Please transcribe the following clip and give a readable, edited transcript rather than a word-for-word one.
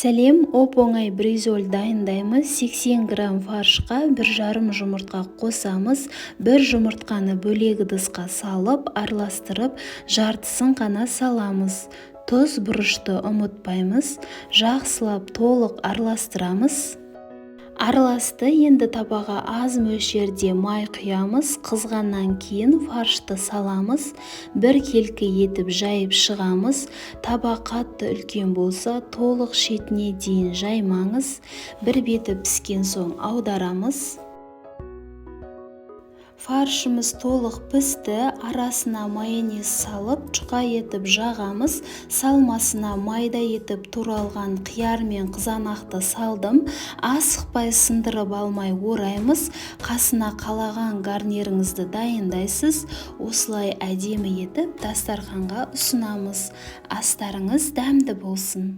Сәлем! Оп-оңай бризоль дайындаймыз. 80 грамм фаршқа 1,5 жұмыртқа қосамыз. Бір жұмыртқаны бөлек ыдысқа салып, араластырып, жартысын ғана саламыз. Тұз, бұрышты ұмытпаймыз. Жақсылап толық араластырамыз. Араласты. Енді табаға аз мөлшерде май құямыз. Қызғаннан кейін фаршты саламыз, біркелкі етіп жайып шығамыз. Таба қатты үлкен болса, толық шетіне дейін жаймаңыз. Бір беті піскен соң аударамыз. Фаршымыз толық пісті. Арасына майонез салып, жұқа етіп жағамыз. Салмасына майда етіп туралған қияр мен қызанақты салдым. Асықпай, сындырып алмай ораймыз. Қасына қалаған гарниріңізді дайындайсыз. Осылай әдемі етіп дастарханға ұсынамыз. Астарыңыз дәмді болсын!